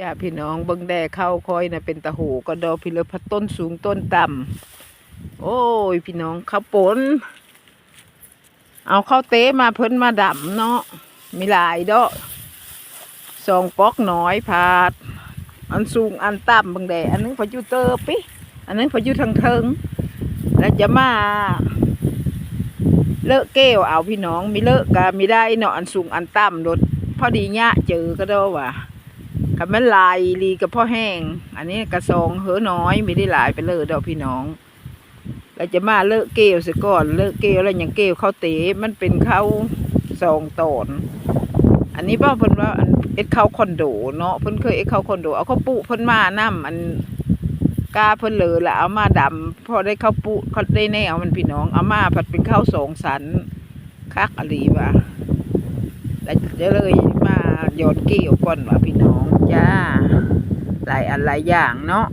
ຈ້າພີ່ນ້ອງ ເບິ່ງແດ່ ເຂົ້າຂ້ອຍນະເປັນຕາໂຫກະດອກ ພີ່ເລີ ພັດຕົ້ນສູງຕົ້ນຕ່ຳ. ໂອ້ຍ ພີ່ນ້ອງ ເຂົ້າປົນ ເອົາເຂົ້າເຕມາ ເພິ່ນມາດຳເນາະ ມີຫຼາຍດອກ ສອງປອກນ້ອຍ ພາດ ອັນສູງອັນຕ່ຳ ເບິ່ງແດ່ ອັນໜຶ່ງພັດຢູ່ເຕີປີ ອັນໜຶ່ງພັດຢູ່ທາງເທິງ ແລ້ວຈະມາເລີະເກວເອົາ ພີ່ນ້ອງ ມີເລີະກະມີໄດ້ເນາະ ອັນສູງອັນຕ່ຳໂລດ ພໍດີຍະເຈີກະດອກວ່າ ຄັນແມ່ນຫຼາຍອີ່ຫຼີກະພໍແຮງ. ອັນນີ້ກະສອງເຮີນ້ອຍ ມີໄດ້ຫຼາຍປານເລີດອກ ພີ່ນ້ອງ ແລ້ວຈະມາເລີະເກວຊະກ່ອນ ເລີະເກວແລ້ວຍັງເກວເຂົ້າເຕ ມັນເປັນເຂົ້າສອງຕອນ. ອັນນີ້ເວົ້າເພິ່ນວ່າ ອັນເຮັດເຂົ້າຄອນໂດເນາະ ເພິ່ນເຄີຍເຮັດເຂົ້າຄອນໂດ ເອົາເຂົ້າປຸເພິ່ນມານຳ ອັນກ້າເພິ່ນເລີ ແລ້ວເອົາມາດຳ ພໍໄດ້ເຂົ້າປຸ ເຂົ້າໄດ້ແນວມັນ ພີ່ນ້ອງ ເອົາມາພັດເປັນເຂົ້າສອງຊັ້ນ ຄັກອີ່ຫຼີວ່າ ແລ້ວຈະເລີຍມາຢອນເກວກ່ອນວ່າ ພີ່ນ້ອງຈ້າ ຫຼາຍອັນຫຼາຍຢ່າງເນາະ.